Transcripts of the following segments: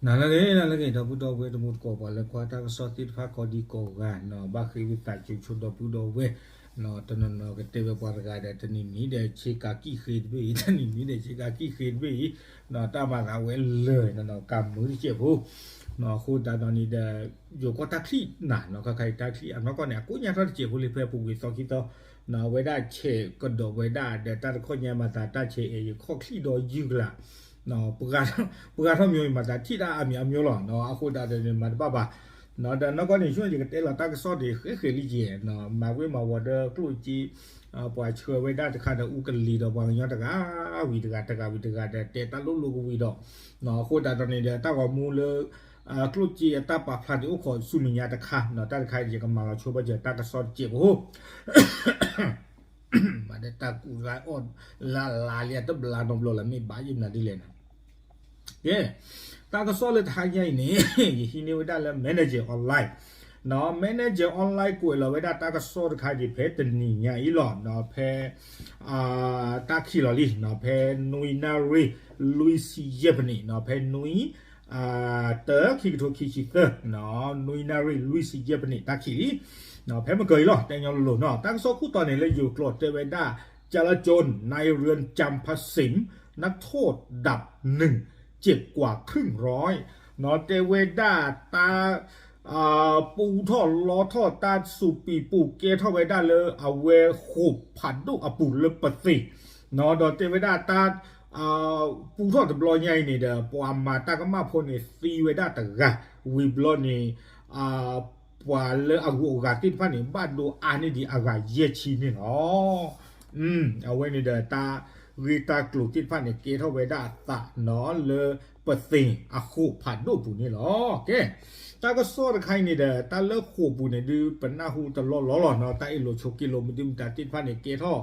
နၤလၢအဂ့ၤ နၤလၢအဂ့ၤ ဒီပုၢ်ဒီဝဲၢ်တံၤသကိး ပှၤလၢကွၢ်တၢ်ကစီၣ်သ့ၣ်တဖၣ် ကိးဒံကိးဂၤနီၤ ဘၣ်ဃ့ဝံသးစူၤဆိ ဒီပုၢ်ဒီဝဲၢ်နီၤ တနီၤနီၤကတဲဝဲပှၤတဂၤဒီး တနံၤနံၤဒီး ဆ့ကၤကံၣ်ဃ့တဘ့ၣ်အံၤ တနံၤနံၤဒီး ဆ့ကၤကံၣ်ဃ့တဘ့ၣ်အံၤနီၤ တၢ်မၤသးဝဲလၢာ်နီၤ ကၤမုာ်တစဲးဖိနီၤ အဃိသတးဒီးန့ၣ်ဒီး ယိၤကီၢ်တၢ်ချံၣ်နၤနီၤ ခါခါအံၤတၢ်ချံၣ်အနီၢ်ကီၢ်န့ၣ် အကိးညါထီၣ်တစဲးဖိလံ ဖဲအပူၤကွံာ်သီခံသီနီၤ အဝဲဒၣ်ဆဲးကဒီးဝဲဒၣ်ဒီးတၢ်တခီညါမၤသးတၢ်ဆဲးအဲၣ်ယခီၣ်ချံၣ်ဒီးယုၢ်ကလာ် ပှၤထီၣ်မံၤမၤသးထံၣ်တၢ်အါမံၤအါမံၤလီၤနီၤ အဃိသတးဒီးန့ၣ် မၤတဘၣ်ဘၣ်နီၤ ဒီးနီၢ်ကီၢ်န့ၣ် ဆူညါယကတဲလီၤတၢ်ကစီၣ်ဒံးဃဲဃဲလံယဲၢ်နီၤ မၤဝ့မၤဝီၤဒီးကျိၣ်စ့ ပှၤဆှၢဝဲဒၣ်တခါဒီး အူကလံၤဒီးပှၤကညီတဂၤဝံၤတဂၤ တဂၤဝံၤတဂၤဒီး တဲတၢ်လိၣ်လိၣ်ကဝံၤဒီးနီၤ အဃိသတးဒီးန့ၣ်ဒီး တၢ်ဂီၤမူလၢ ကျိၣ်စ့အတၢ်ပာ်ဖျါန့ၣ် အိၣ်ခိးဆူမဲာ်ညါတခါနီၤ တၢ်တခါအံၤ ယကမၤလီၤဆိဘၣ်စၢၤတၢ်ကစီၣ်တစဲးဖိ မၤဒီးတၢ်ကူၣ်လါအီၣ်လါလါလံ အတဘျါနီတဘျီလၢၤ မ့ၢ်ဘၣ်ယုၢ်မနုၤဒ်လဲၣ်နီၤ ကဲ တၢ်ကစီၣ်လၢတဟါညါအံၤန့ၣ် ယဟံးန့ၢ်ဝဲဒၣ်လၢ Manager Online နီၤ Manager Online ကွဲးလီၤဝဲဒၣ်တၢ်ကစီၣ်တခါအံၤ ဖဲတနံၤညါအံၤလီၤနီၤ ဖဲ တၢ်ခံးလီၤလံနီၤ ဖဲနွံနၣ်ရံၣ်လွံၢ်ဆံယဲၢ်ပနံးနီၤ ဖဲနွံ တၢ ခံကထိခံဆံသၢ နွံနၣ်ရံၣ်လွံၢ်ဆံယဲၢ်ပနံး တၢ်ခံးလံ ဖဲမကၢၤအံၤလီၤ တဲညီလိၤလိၤနီၤ တၢ်ကစီၣ်ခိၣ်တီန့ၣ် လၢယိၤကျိာ်တဲဝဲဒၣ် จราจรในเรือนจำพระสิงห์ นักโทษดับหนึ่งเจ็บกว่าครึ่งร้อย နီၤ တဲဝဲဒၣ်တၢ် ပူထီၣ်လီထီၣ်တၢ်စူးပံးပူၤ ကဲထီၣ်ဝဲဒၣ်လၢအဝဲဃိာ်ဖးဒိၣ်အပူၤလၢပသ့ၣ် နီၤ ဒီးတဲဝဲဒၣ်တၢ် ပူထီၣ်တဘျီညါအံၤန့ၣ်ဒီး ပှၤမၤတၢ်ကမၣ်ဖိန့ၣ်သံဝဲဒၣ်တဂၤ ဝံၤဘျီန့ၣ် ပှၤလၢအဂုၤအဂၤသ့ၣ်တဖၣ်န့ၣ် ဘၣ်ဒိအါန့ၢ်ဒံးအဂၤယဲၢ်ဆံန့ၣ်လီၤ. အဝဲန့ၣ်ဒီးတၢ်ဂ့ၢ်တၢ်ကျိၤသ့ၣ်တဖၣ်န့ၣ် ကဲထီၣ်ဝဲဒၣ်အသးနီၤ လၢပသ့ၣ်အဃိာ်ဖးဒိၣ်ပူၤန့ၣ်လီၤ. ကဲ တၢ်ကစီၣ်တခါအံၤန့ၣ်ဒီး တၢ်လၢဃိာ်ပူၤန့ၣ် ဒုးပနၢ်ဟူတလီၢ်လီၢ်လီၤနီၤ တၢ်အ့ၣ်လိာ်ဆိးက့လိာ်မနုၤမတၤသ့ၣ်တဖၣ်န့ၣ် ကဲထီၣ်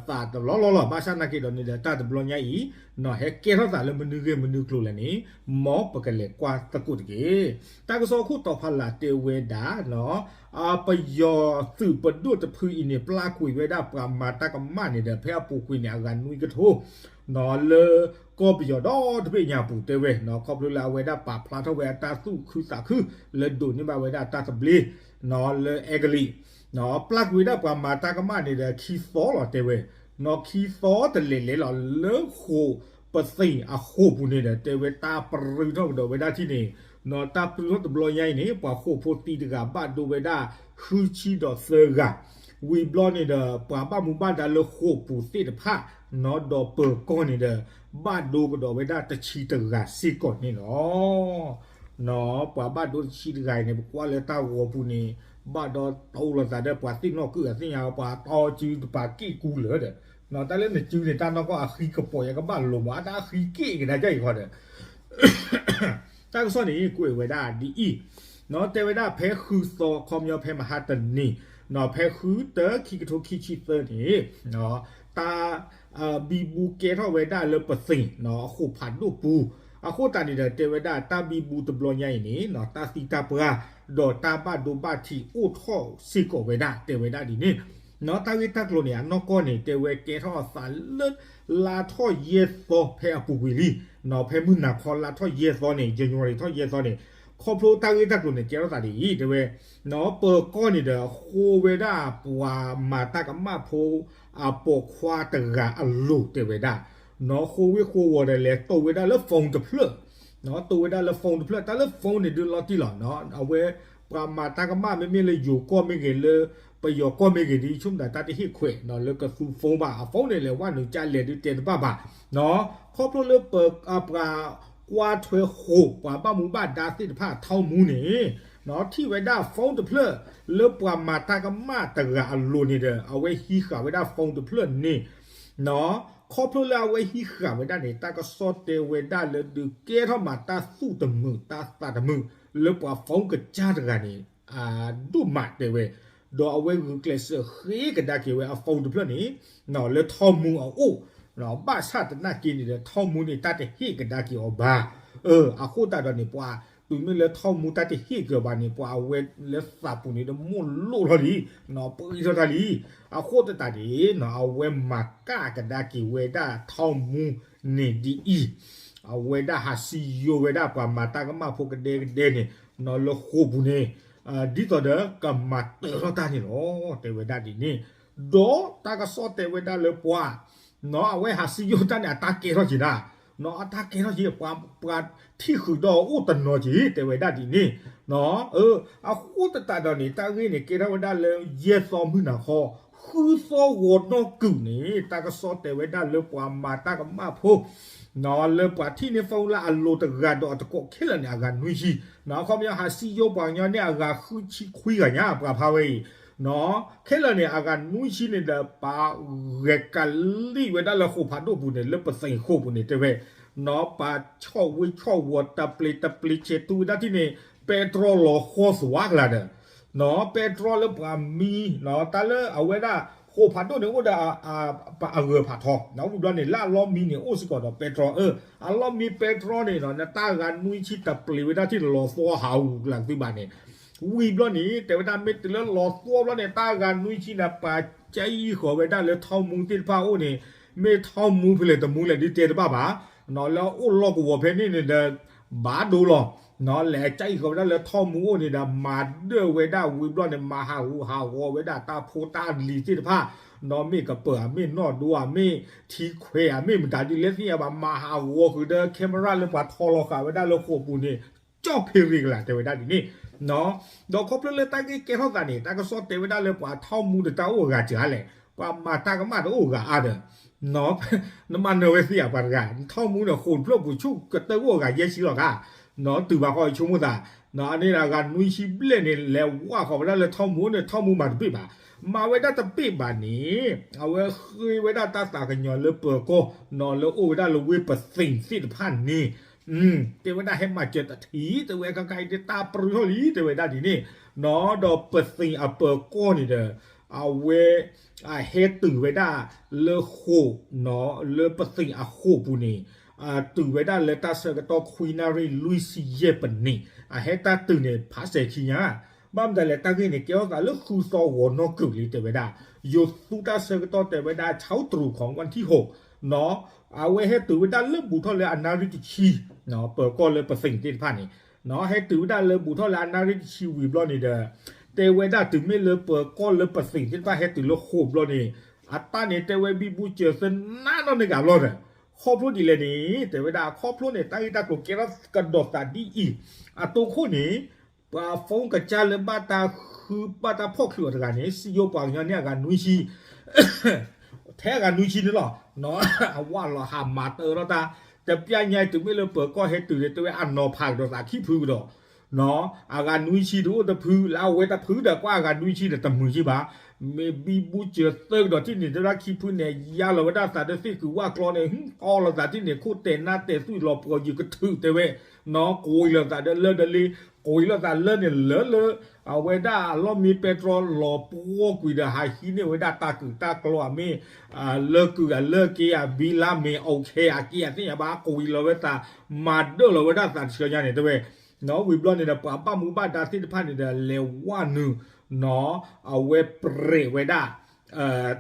သးတလီၢ်လီၢ်လီၤ. ဘၣ်ဆၣ်နာ်က့ဒီးန့ၣ်ဒီး တၢ်တဘျီညါအံၤနီၤ ဟဲကဲထီၣ်သးလၢမနုၤဂ့ၢ်မနုၤကျိၤလဲၣ်န့ၣ် မ်ပကလဲၤကွၢ်သကိးတက့ၢ်. တၢ်ကစီၣ်ခိၣ်တီဖီလာ်တဲဝဲဒၣ်နီၤ ပယီၤသုးပဒိၣ်တဖုအံၤန့ၣ် ပျၢ်ကွံာ်ဝဲဒၣ်ပှၤမၤတၢ်ကမၣ်န့ၣ်ဒီး ဖဲအပူၤကွံာ်န့ၣ် အဂၤနွံကထိနီၤ လၢကီၢ်ပယီၤဒီတဘ့ၣ်ညါအပူၤတဲဝဲနီၤ ခီဖျိလၢအဝဲဒၣ်ပာ်ဖျါထီၣ်ဝဲအတၢ်သူၣ်ခုသးခု လၢဒိးန့ၢ်ဘၣ်ဝဲဒၣ်တၢ်သဘျ့နီၤ လၢအဲကလံး ပျၢ်ကွံာ်ဝဲဒၣ်ပှၤမၤတၢ်ကမၣ်န့ၣ်ဒီး ခံသီလီၤတဲဝဲနီၤ ခံသီတလဲၤလဲၤလီၤ လၢဃိာ်ပသ့ၣ်အဃိာ်ပူၤန့ၣ်ဒီး တဲဝဲတၢ်ပြူထီၣ်ကဒီးဝဲဒၣ်ထံၣ်န့ၣ်နီၤ တၢ်ပြူထီၣ်တဘျီညါအံၤန့ၣ် ပှၤဃိာ်ဖိသံတဂၤ ဘၣ်ဒိဝဲဒၣ် ဃုဆံဒီးသၢဂၤ ဝံၤဘျီန့ၣ်ဒီး ပှၤဘၣ်မူဘၣ်ဒါလၢဃိာ်ပူၤသ့ၣ်တဖၣ်နီၤ ဒီးပၢၤကီၢ်န့ၣ်ဒီး ဘၣ်ဒိကဒီးဝဲဒၣ်တဆံတဂၤစ့ၢ်ကီးန့ၣ်လီၤ. နီၤ ပှၤဘၣ်ဒိတဆံတဂၤအံၤန့ၣ် ပကွၢ်လၢတၢ်ဂီၤပူၤန့ၣ် ဘၣ်ဒီးတိလိာ်သးဒီးပှၤသ့ၣ်နီၣ်ကုၢ်အသ့ၣ်ညါ ပှၤတီစုတပၤက့ၢ်ကူလၢာ်ဒီး တၢ်လၢနစုန့ၣ် တၢ်နီၢ်ကီၢ်အဃံကပီၤယကဘၣ်လိာ်မး အတၢ်ဃံက့ၢ်ကဒါက့ၤအံၤဃီဒီး တၢ်ကစီၣ်န့ၣ် ကွဲးဝဲဒၣ်ဒ်အံၤ, နီၤ တဲဝဲဒၣ်ဖဲဃုသီ ခီပညီဖဲမဟါတနံၤ, နီၤ ဖဲဃုတၢ ခံကထိခံဆံသၢန့ၣ်, တၢ် ဘံဘူကဲထီၣ်ဝဲဒၣ်လၢပသ့ၣ် နီၤ အဃိာ်ဖးဒိၣ်ပူၤ, အဃိသတးန့ၣ်ဒီး တဲဝဲဒၣ်တၢ်ဘံဘူတဘျီညါအံၤန့ၣ် နီၤ တၢ်သံတၢ်ပှၢ် ဒီးတၢ်ဘၣ်ဒိဘၣ်ထံးအိၣ်ထီၣ်စ့ၢ်ကီးဝဲဒၣ် တဲဝဲဒၣ်ဒ်န့ၣ်, နီၤ တၢ်ဂ့ၢ်တၢ်ကျိၤန့ၣ် အနီၢ်ကီၢ်န့ၣ် တဲဝဲကဲထီၣ်အသးလၢ လါထီၣ်ယဲၢ်သီဖဲအပူၤကွံာ်လံ, နီၤ ဖဲမုၢ်နၤခီလါထီၣ်ယဲၢ်သီန့ၣ် January ထီၣ်ယဲၢ်သီန့ၣ်, ခီဖျိတၢ်ဂ့ၢ်တၢ်ကျိၤန့ၣ် ကဲထီၣ်သးဒ်အံၤ တဲဝဲ, နီၤ ပၢၤကီၢ်န့ၣ်ဒီး ဃိဝဲဒၣ်ပှၤမၤတၢ်ကမၣ်ဖိ အပိာ်ခွါတဂၤအလိၤ တဲဝဲဒၣ်, နီၤ ဃိဝ့ၢ်ဃိဝီၤဒီး လဲၤတိၢ်ဝဲဒၣ်လၢ phone တဖျၢၣ်, နီၤ တိၢ်ဝဲဒၣ်လၢ phone တဖျၢၣ်, တၢ်လၢ phone န့ၣ် ဒုးလီၤတံၢ်လီၤ, နီၤ အဝဲ ပှၤမၤတၢ်ကမၣ် မ့မ့ၢ်လၢယိၤကီၢ်မ့ၢ်ဂ့ၤ လၢပယီၤကီၢ်မ့ၢ်ဂ့ၤ ဒ်ဆိကမိၣ်တၢ်တဟ့ၣ်ခွဲး နီၤ လၢကသူ phone ဘၣ်, အ phone န့ၣ် လဲၤဝဲနုာ်ကလဲၤဒုးတဲတဘၣ်ဘၣ်, နီၤ ခီဖျိလၢပ ပှၤကွၢ်ထွဲဃိာ် ပှၤဘၣ်မူဘၣ်ဒါသ့ၣ်တဖၣ်အထီမူန့ၣ်, နီၤ ထံၣ်ဝဲဒၣ် phone တဖျၢၣ် လၢပှၤမၤတၢ်ကမၣ်တဂၤအလိၤန့ၣ်ဒီး အဝဲဟံးဃာ်ဝဲဒၣ် phone တဖျၢၣ်န့ၣ်, နီၤ ခီဖျိလၢအဝဲဟံးဃာ်ဝဲဒၣ်န့ၣ် တၢ်ကစီၣ်တဲဝဲဒၣ်လၢဒုးကဲထီၣ်မးတၢ်သူၣ်တမုာ်တၢ်သးတမုာ် လၢပှၤ phone ကစၢ်တဂၤန့ၣ် အဒိၣ်မးတဲဝဲ, ဒီးအဝဲဂုာ်ကျဲးစၢးဃ့ကဒါက့ၤဝဲအ phone တဖျၢၣ်န့ၣ် လၢထီမူအအိၣ်, ဘၣ်ဆၣ်သနာ်က့န့ၣ်ဒီး ထီမူန့ၣ် တၢ်တဟ့ၣ်ကဒါက့ၤအီၤဘၣ်, အဃိသတးဒီးန့ၣ် ပှၤတုၤမ့ၢ်လၢထီမူတၢ်တဟ့ၣ်က့ၤအီၤဘၣ်န့ၣ် ပှၤအဝဲလၢသးပူၤန့ၣ်ဒီး မိၢ်လိၣ်ထီၣ်လံ, ပှံထီၣ်တၢ်လံ, အဃိသတးန့ၣ် နီၤ အဝဲမၤကၣ်ကဒါက့ၤဝဲဒၣ်ထီမူန့ၣ်ဒ်အံၤ, အဝဲဒၣ်ဟးစံယိဝဲဒၣ်ပှၤမၤတၢ်ကမၣ်ဖိကဒဲကဒဲန့ၣ် လၢဃိာ်ပူၤန့ၣ် ဒ်သိးဒီးကမၤတၢထီၣ်တၢ်န့ၣ်လီၤ တဲဝဲဒၣ်ဒ်န့ၣ်, ဒီးတၢ်ကစီၣ်တဲဝဲဒၣ်လၢပှၤ အဝဲဟးစံယိတၢ်န့ၣ် အတၢ်ကဲထီၣ်က့ၤဒၣ်, အတၢ်ကဲထီၣ်က့ၤ ပှၤထံၣ်ဃုာ်ဒီးအိၣ်တနီၤက့ၤ တဲဝဲဒၣ်ဒ်န့ၣ်, အဃိသတးဒီးန့ၣ် တၢ်ဂ့ၢ်န့ၣ် ကဲထီၣ်ဝဲဒၣ်လၢ ယဲၢ်သီမုၢ်နၤခီ ဃုသီဂီၤနီၢ်ကုာ်န့ၣ် တၢ်ကစီၣ်တဲဝဲဒၣ်လၢပှၤမၤတၢ်ကမၣ်ဖိ လၢပှၤထံၣ်န့ၢ် phone လၢအလိၤတဂၤဒီးအတကိးခဲလၢာ်န့ၣ် အဂၤနွံဆံ, အခီပညီဟးစံယိပှၤကညီန့ၣ် အဂၤဃုဆံခွံဂၤညါ ပှၤဖးဝဲအံၤ, ခဲလၢာ်န့ၣ် အဂၤနွံဆံန့ၣ်ဒီး ပှၤဂဲၤကလံၣ်ဝဲဒၣ်လၢဃိာ်ဖးဒိၣ်ပူၤန့ၣ် လၢပသ့ၣ်ဃိာ်ပူၤန့ၣ် တဲဝဲ ပှၤဆီၣ်ဝ့ဆီၣ်ဝီၤ တပျ့ၤတပျ့ၤ ဆဲးတူဝဲဒၣ်ထံၣ်န့ၣ် ပဲတြီလီၤဃီသွါကလာ်ဒီး ပဲတြီလၢပှၤမံ တၢ်လၢအဝဲဒၣ် ဃိာ်ဖးဒိၣ်န့ၣ်အိၣ်ဒီး အဂၢၤဖးထီ ဝံၤဘျီန့ၣ် လၢအလီၢ်မံန့ၣ် အိၣ်စ့ၢ်ကီးဒီးပဲတြီ အၢ အလီၢ်မံပဲတြီန့ၣ် နတၢ်ဂၤနွံဆံတပျ့ၤဝဲဒၣ်ထံၣ်န့ၣ် လီၤသွါဟးဂူာ်ကလာ်သုဘၣ်န့ၣ်, ဝံၤဘျီန့ၣ် တဲဝဲဒၣ်မ့ၢ်တုၤလၢလီၤသွါဘျီန့ၣ် တၢ်ဂၤနွံဆံန့ၣ် ပှၤကၢအံၣ်ဃီၤဝဲဒၣ်လၢထီၣ်မူသ့ၣ်တဖၣ်အအိၣ်န့ၣ်, မ့ၢ်ထီၣ်မူဖဲလဲၣ်တမူလဲၣ်ဒ်တဲတဘၣ်ဘၣ်, လၢအအိၣ်လီၢ်ကဝီၤဖဲန့ၣ်န့ၣ်ဒီး ဘၣ်ဒိလီၤ, လဲၤကၢအံၣ်ဃီၤဝဲဒၣ်လၢထီၣ်မူအိၣ်န့ၣ်ဒီး မၤဒၢၣ်ဝဲဒၣ်ဝံၤဘျီန့ၣ် မၤဟးဂူာ်ဟးဂီၤဝဲဒၣ်တၢ်ဖိတၢ်လံၤသ့ၣ်တဖၣ်, မ့ၢ်ကပၢၤဧါ မ့ၢ်နီၢ်ဒိဧါ မ့ၢ်ထံခွဲးဧါ မ့ၢ်မတၤဒ်လဲၣ်သ့ၣ်ညါဘၣ် မၤဟးဂီၤဃုာ်ဒီး camera လၢပှၤထီလီၤဃာ်ဝဲဒၣ်လၢဃိာ်ပူၤန့ၣ် ကၠီၣ်ဖ့ရံကလာ် တဲဝဲဒၣ်ဒ်န့ၣ်, ဒီးခီဖျိလၢတၢ်ဂ့ၢ်ကဲထီၣ်သးန့ၣ် တၢ်ကစီၣ်တဲဝဲဒၣ်လၢပှၤထီၣ်မူဒီးတၢ်အိၣ်အဂၤစှၤလဲၣ်, ပှၤမၤတၢ်ကမၣ်တအိၣ်အဂၤအါဒီး နမၤနၢၤဝဲသ့ဧါ ပှၤတဂၤ ထီၣ်မူန့ၣ် ဃိာ်တဖျၢၣ်ပူၤဆူၣ်ကတၢၢ်အိၣ်အဂၤယဲၢ်ဆံလီၤဂၤ, တုၤဘၣ်ဃီဆိကမိၣ်သး, အန့ၣ်အဂၤနွံဆံဘျဲၣ်န့ၣ် လဲၤဝးဃီၤဝဲဒၣ်လၢထီၣ်မူန့ၣ် ထီၣ်မူမၤတဘ့ၣ်ဘၣ်, မၤဝဲဒၣ်တဘ့ၣ်ဘၣ်န့ၣ် အဝဲဃ့ဝဲဒၣ်တၢ်သးကညီၤလၢပၢၤကီၢ် လၢအိၣ်ဝဲဒၣ်လၢဝ့ၢ်ပသ့ၣ်သ့ၣ်တဖၣ်န့ၣ် တဲဝဲဒၣ်ဟဲမၤစၢၤတထံၣ် တဲဝဲခဲခါအံၤဒ်တၢ်ပြၢထီၣ်လံ တဲဝဲဒၣ်ဒ်န့ၣ်, ဒီးပသ့ၣ်အပၢၤကီၢ်န့ၣ်ဒီး အဝဲ အဟဲတုၤဝဲဒၣ်လၢဃိာ် လၢပသ့ၣ်အဃိာ်ပူၤန့ၣ် တုၤဝဲဒၣ်လၢတၢ်ဆၢကတီၢ်ခွံနၣ်ရံၣ်လွံၢ်ဆံယဲၢ်ပနံး အဟဲတၢ်တုၤန့ၣ် ဖးစဲၤခံညါ, ဘၣ်မတၤလဲၣ် တၢ်ဂ့ၢ်န့ၣ် ကဲထီၣ်သးလၢဃုသီဂီၤနီၢ်ကုာ်လံ တဲဝဲဒၣ်, ယိၤသူတၢ်ဆၢကတီၢ်တဲဝဲဒၣ် ဆၢတရူးခီ ဝၣ်ထံၣ်ဟိး အဝဲဟဲတုၤဝဲဒၣ်လၢဘူးထီၣ်လၢအနၣ်ရံၣ်တဆံ ပၢၤကီၢ်လၢပသ့ၣ်သ့ၣ်တဖၣ်န့ၣ်, ဟဲတုၤဝဲဒၣ်လၢဘူးထီၣ်လၢအနၣ်ရံၣ်တဆံဝံၤဘျီန့ၣ်ဒီး တဲဝဲဒၣ်တုၤမ့ၢ်လၢပၢၤကီၢ်လၢပသ့ၣ်သ့ၣ်တဖၣ်ဟဲတုၤလၢဃိာ်ဘျီန့ၣ် အတၢ်န့ၣ်တဲဝဲဘံဘူစၢၤသၢနးနီၢ်န့ၢ်ကးဘျီဒီး ခီဖျိဒ်လဲၣ်န့ၣ် တဲဝဲဒၣ်အခီဖျိန့ၣ် တၢ်ဂ့ၢ်တၢ်ကျိၤကဲထီၣ်ကဒီးသးဒ်အံၤ, အတိခိၣ်န့ၣ် ပှၤ phone ကစၢ်လၢဘၣ်တၢ်ဃုဘၣ်တၢ်ဖီၣ်ချုးအီၤတဂၤန့ၣ် စံယိပှၤကညီန့ၣ်အဂၤနွံဆံ ထဲအဂၤနွံဆံန့ၣ်လီၤ, အဝဲလီၤဟးမၤတၢထီၣ်တၢ်, တပျၢ်ညါအံၤတုၤမ့ၢ်လၢပၢၤကီၢ်ဟဲတုၤန့ၣ် တဲဝဲအနီၤဖးကဒီးသးခံဖုကဒီး, အဂၤနွံဆံတအိၣ်တဖု လၢအဝဲတဖုဒီးကွၢ်အဂၤနွံဆံဒီးတမုာ်ဆံဘၣ်, မ့ၢ်ဘံဘူစၢၤသၢကဒီးထံၣ်န့ၣ် တဲဝဲဒၣ်ခံဖုန့ၣ် ယါလီၤဝဲဒၣ်သးဒီးသ့ၣ်ကုၤဝၣ်ကျီန့ၣ် ဟူအီလီၤသးထံၣ်န့ၣ် ခိၣ်တဲာ်နါတဲာ်သွံၣ်လီၤပှီၤယုာ်ကထုးတဲဝဲ, ကွံာ်လီၤသးဒီးလၢဒီးလ့ ကွံာ်လီၤသးလၢန့ၣ်လၢလၢ အဝဲဒၣ်အလီၢ်မံပဲတြီလီၤပှီၢ်ကွံာ်ဒီးဟးဟံးန့ၢ်ဝဲဒၣ်တၢ်ကုာ်တၢ်ကျီအမ့ၢ် လၢကုာ်အလၢက့အဘံလါမ့ၢ်အိၣ်ခဲအက့အသ့ၣ်ညါဘၣ် ကွံာ်လီၤဝဲသး မၤဒၢၣ်လီၤဝဲဒၣ်သးတဆှၢညါန့ၣ်တဲဝဲ, ဝံၤဘျီန့ၣ်ဒီး ပှၤဘၣ်မူဘၣ်ဒါသ့ၣ်တဖၣ်န့ၣ်ဒီး လဲၤဝဲနုာ် အဝဲပြဲးဝဲဒၣ်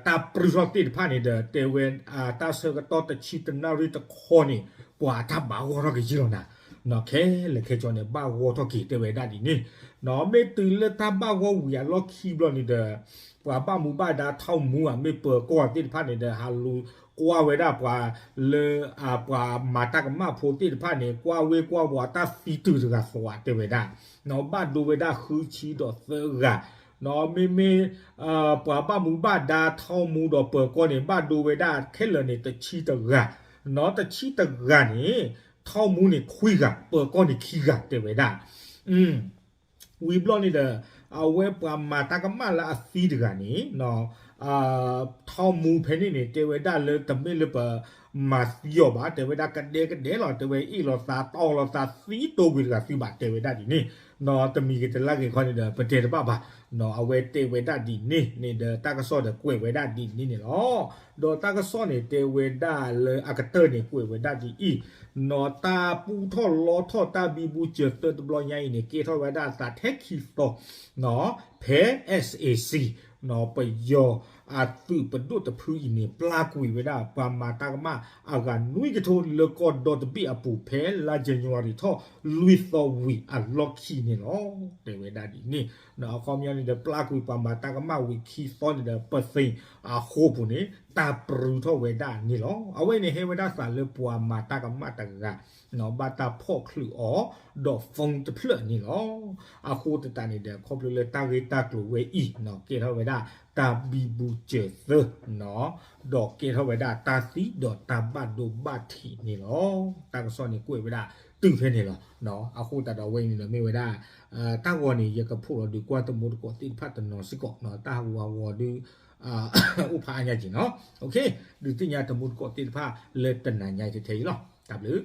တၢ်ပြၢထီၣ်သ့ၣ်တဖၣ်န့ၣ်ဒီး တဲဝဲ တၢ်ဆၢကတီၢ်တဆံတနၣ်ရံၣ်တခီန့ၣ် ပှၤတၢ်ဘၣ်ဂီၢ်ထီၣ်က့ၤယံလီၤနၤ, ခဲလၢာ်ခဲဆ့န့ၣ် ဘၣ်ဂီၢ်ထီၣ်က့ၤတဲဝဲဒၣ်ဒ်န့ၣ်, မ့ၢ်တုၤလၢတၢ်ဘၣ်ဂီၢ်ဝံၤအလီၢ်ခံဘျီန့ၣ်ဒီး ပှၤဘၣ်မူဘၣ်ဒါထီၣ်မူအမ့ၢ်ပၢၤကီၢ်သ့ၣ်တဖၣ်န့ၣ်ဒီး ဟးလူၤကွၢ်ဝဲဒၣ်ပှၤလၢ ပှၤမၤတၢ်ကမၣ်ဖိသ့ၣ်တဖၣ်န့ၣ် ကွၢ်ဝ့ကွၢ်ဝီၤတၢ်သံတုၤတဂၤသွါတဲဝဲဒၣ်, ဘၣ်ဒိဝဲဒၣ်ဃုဆံဒီးသၢဂၤ, မ့မ့ၢ် ပှၤဘၣ်မူဘၣ်ဒါထီၣ်မူဒီးပၢၤကီၢ်န့ၣ် ဘၣ်ဒိဝဲဒၣ်ခဲလၢာ်န့ၣ် တဆံတဂၤ, တဆံတဂၤန့ၣ် ထီၣ်မူန့ၣ်ခွံဂၤ ပၢၤကီၢ်န့ၣ်ခံဂၤတဲဝဲဒၣ် ဝံၤဘျီန့ၣ်ဒီး အဝဲပှၤမၤတၢ်ကမၣ်လၢအသံတဂၤန့ၣ် ထီၣ်မူဖဲန့ၣ်န့ၣ် တဲဝဲဒၣ်လၢတမ့ၢ်လၢပမၤသံအီၤဘၣ် တဲဝဲဒၣ်ကဒဲကဒဲလီၤ တဲဝဲအ့ၣ်လိာ်သးတီလိာ်သးသံတိာ်ကွံာ်တဂၤသံဘၣ် တဲဝဲဒၣ်ဒ်န့ၣ်, တမံၤဂ့ၤတလါဂ့ၤခီန့ၣ်ဒီး ပတဲတဘၣ်ဘၣ်, အဝဲတဲဝဲဒၣ်ဒ်န့ၣ်န့ၣ်ဒီးတၢ်ကစီၣ်ဒီးကွဲးဝဲဒၣ်ဒ်န့ၣ်န့ၣ်လီၤ. ဒီးတၢ်ကစီၣ်န့ၣ် တဲဝဲဒၣ်လၢအကတၢၢ်န့ၣ် ကွဲးဝဲဒၣ်ဒ်အံၤ, နီၢ်တၢ်ပူထီၣ်လီထီၣ်တၢ်ဘံဘူစၢၤသၢတဘျီညါအံၤန့ၣ် ကဲထီၣ်ဝဲဒၣ်သးထဲခံသီ ဖဲ SAC ပယီၤ အသုးပဒိၣ်တဖုအံၤန့ၣ် ပျၢ်ကွံာ်ဝဲဒၣ်ပှၤမၤတၢ်ကမၣ်အဂၤနွံကထိလၢကီၢ်ဒီတဘ့ၣ်အပူၤ ဖဲလါယနူၤအါရံၤထီၣ် လွံၢ်သီဝံၤအလီၢ်ခံန့ၣ်လီၤ. တဲဝဲဒၣ်ဒ်န့ၣ် အခီပညီန့ၣ်ဒီး ပျၢ်ကွံာ်ပှၤမၤတၢ်ကမၣ်ဝံၤခံသီန့ၣ်ဒီး ပသ့ၣ်အဃိပူၤန့ၣ် တၢ်ပြူထီၣ်ဝဲဒၣ်န့ၣ်လီၤ. အဝဲန့ၣ် ဟဲဝဲဒၣ်သးလၢပှၤမၤတၢ်ကမၣ်တဂၤ ဘၣ်တၢ်ဖီၣ်ချုးအီၤ ဒီး phone တဖျၢၣ်န့ၣ်လီၤ. အဃိသတးန့ၣ်ဒီး ခီဖျိလၢတၢ်ဂ့ၢ်တၢ်ကျိၤဝဲအံၤ ကဲထီၣ်ဝဲဒၣ်တၢ်ဘံဘူစၢၤသၢ ဒီးကဲထီၣ်ဝဲဒၣ်တၢ်သံဒီးတၢ်ဘၣ်ဒိဘၣ်ထံးန့ၣ်လီၤ. တၢ်ကစီၣ်န့ၣ်ကွဲးဝဲဒၣ်တုၤဖဲန့ၣ်လီၤ. အဃိသတးဒီးအဝဲအံၤန့ၣ်ဒီးမ့ၢ်ဝဲဒၣ် တၢ်ဂီၤန့ၣ် ယကဖိးလီၤဒုးကွၢ်သမူသကိးသ့ၣ်တဖၣ်တနီၤစ့ၢ်ကီး တၢ်ဟးဂူာ်ဟးဂီၤဒုး အိၣ်ဖးအါညါက့ၤနီၤ. ဒုးသ့ၣ်ညါသမူသကိးသ့ၣ်တဖၣ်လၢတနၤညါထဲအံၤလီၤ. တၢ်ဘျုး